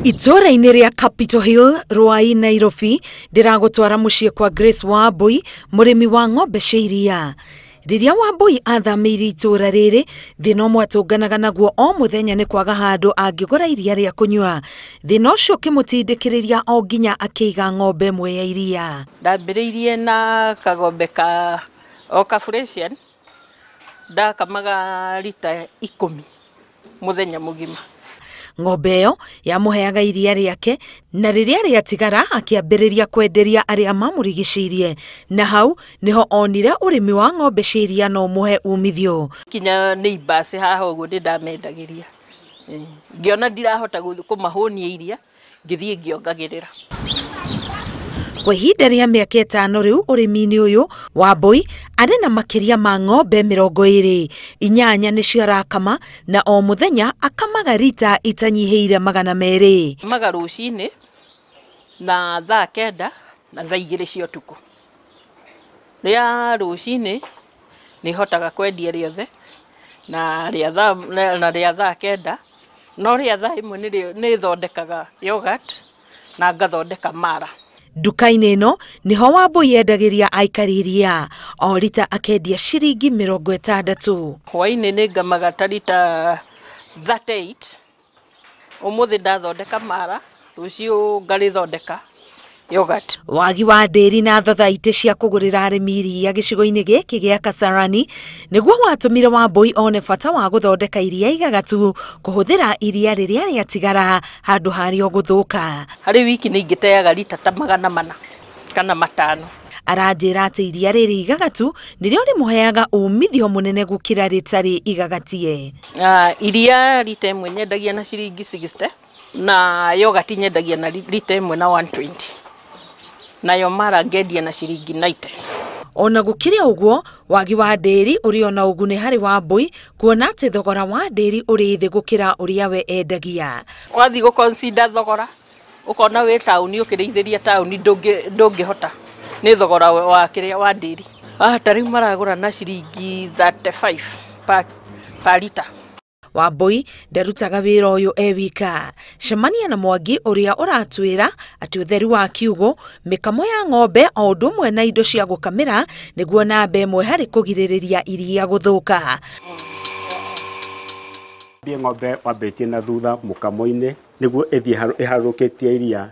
Itũũra-inĩ rĩa Capitol Hill, Ruai, Nairobi, ndĩragũtwara mũciĩ kwa Grace Wambui, mũrĩmi wa ng'ombe cia iria. Rĩrĩa Wambui athamĩire itũũra rĩrĩ, thĩna ũmwe atũnganaga naguo o mũthenya nĩ kwaga handũ angĩgũra iria rĩa kũnyua. Thĩna ũcio ũkĩmũtindĩkĩrĩria o nginya akĩiga ng'ombe ĩmwe ya iria. Ndambĩrĩirie na kagombe ka o ka Fresian, ndakamaga rita 10 mũthenya mũgima. Ng'ombe ĩyo yamũheaga iria rĩake na rĩrĩa rĩatigara akĩambĩrĩria kwenderia arĩa mamũrigicĩirie, na hau nĩho onire ũrĩmi wa ng'ombe cia iria no ũmũhe umithio. Kinya neighbors haha ũguo nĩ ndamendagĩria, ngĩona ndirahota kũmahũnia iria, ngĩthiĩ ngĩongagĩrĩra. Kwa ihinda rĩa mĩaka 5 rĩu ũrĩmi-inĩ ũyũ, Wambui arĩ na makĩria ma ng'ombe 28 nĩcio arakama na o mũthenya akamaga rita itanyihĩire 200. Maga rũcinĩ na thaa 9 na thaa 2 cia ũtukũ. Rĩa rũcinĩ nĩ hotaga kwendia rĩothe na rĩa thaa 9, no rĩa thaa 1 nĩ thondekaga yogurt na ngathondeka mara. Nduka-inĩ ĩno nĩho Wambui endagĩria aikari iria, o rita akendia ciringi 60. Hwaĩ-inĩ nĩ ngamaga ta rita 38. Ũmũthĩ ndathondeka mara, rũciũ ngarĩthondeka yogurt. Wagi wa ndĩri na thathaitĩ cia kũgũrĩra arĩmi iria gĩcigo-inĩ gĩkĩ gĩa Kasarani nĩguo watũmire Wambui one bata wa gũthondeka iria igagatu kũhũthĩra iria rĩrĩa rĩatigara handũ harĩo gũthũka. Harĩ wiki nĩ ingĩteaga rita ta 400 kana 500. Aranjĩra atĩ iria rĩrĩ igagatu nĩrĩo rĩmũheaga umithio mũnene gũkĩra rĩtarĩ igagatie. Iria rita ĩmwe nyendagia na ciringi 60 na yogurt nyendagia na rita ĩmwe na 120. Nayo mara ngendia na ciringi 90. Ona gũkĩrĩ ũguo, wagi wa ndĩri ũrĩ ona ũguni harĩ Wambui kuona atĩ thogora wa ndĩri ũrĩ thĩ gũkĩra ũrĩa we endagia. Wathiĩ gũ-consider thogora ũkona wĩ taũni ũkĩrĩithĩria taũni ndũngĩhota nĩ thogora wa kĩrĩa wa ndĩri. Ta rĩu maragũra na ciringi 35 per lita. Wambui ndarutaga wĩra ũyũ e wika. Cemania na Mwangi ũrĩa ũratwĩra atĩ ũtheru wa kiugũ, mĩkamo ya ng'ombe o ũndũ ũmwe na indo cia gũkamĩra nĩguo namba ĩmwe harĩ kũgirĩrĩria iria gũthũka. Mbie ng'ombe wambĩtie na thutha mũkamo-inĩ nĩguo ĩthiĩ ĩharũrũkĩtie iria.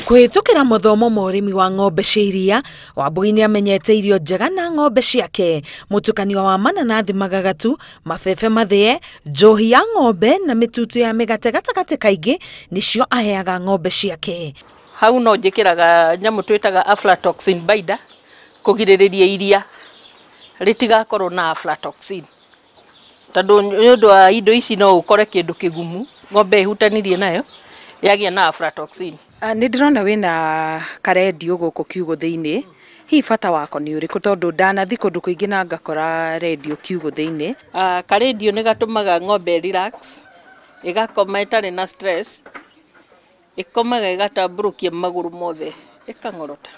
Kũhĩtũkĩra mathomo ma ũrĩmi wa ng'ombe cia iria, Wambui nĩ amenyete irio njega na ng'ombe ciake, mũtukanio wa mananathi magagatu, mabebe mathĩe, njohi ya ng'ombe na mĩtutu ya mĩgate gatagatĩ kaingĩ nĩcio aheaga ng'ombe ciake. Hau no njĩkĩraga nyamũ twĩtaga aflatoxin binder kũgirĩrĩria iria rĩtigakorwo na aflatoxin, tondũ nĩ ũndũ wa indo ici no ũkore kĩndũ kĩgumu ng'ombe ĩhutanirie nayo yagĩa na aflatoxin. Nĩ ndĩrona wĩna karendio gũkũ kiugũ thĩinĩ, hihi bata wako nĩ ũrĩkũ tondũ ndanathi kũndũ kũingĩ na ngakora rendio kiugũ thĩinĩ? Karendio nĩ gatũmaga ng'ombe relax, ĩgakoma ĩtarĩ na stress, ĩkomaga ĩgatambũrũkia magũrũ mothe ĩkang'orota.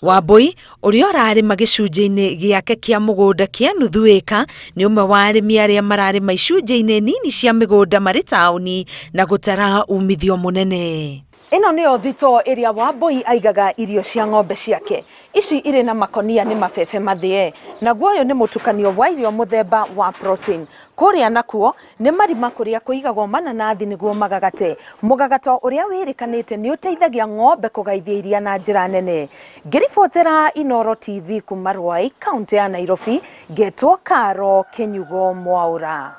Wambui ũrĩa ũrarĩma gĩcunjĩ-inĩ gĩake kĩa mũgũnda kĩa nuthu ĩka nĩ ũmwe wa arĩmi arĩa mararĩma icunjĩ-inĩ nini cia mĩgũnda marĩ taũni na gũtara umithio mũnene. Ĩno nĩyo thitoo ĩrĩa Wambui aigaga irio cia ng'ombe ciake. Ici irĩ na makonia nĩ mabebe mathĩe, naguo ũyũ nĩ mũtukanio wa irio mũthemba wa protein. Kũrĩa nakuo nĩ marima kũrĩa kũigagwo mananathi nĩguo magagate. Mũgagato ũrĩa wĩrĩkanĩte nĩ ũteithagia ng'ombe kũgaithia iria na njĩra nene. Ngĩribotera Inooro TV kuma Ruai, kaũntĩ ya Nairobi, ngetwo Karo Kĩnyugo Mwaũra.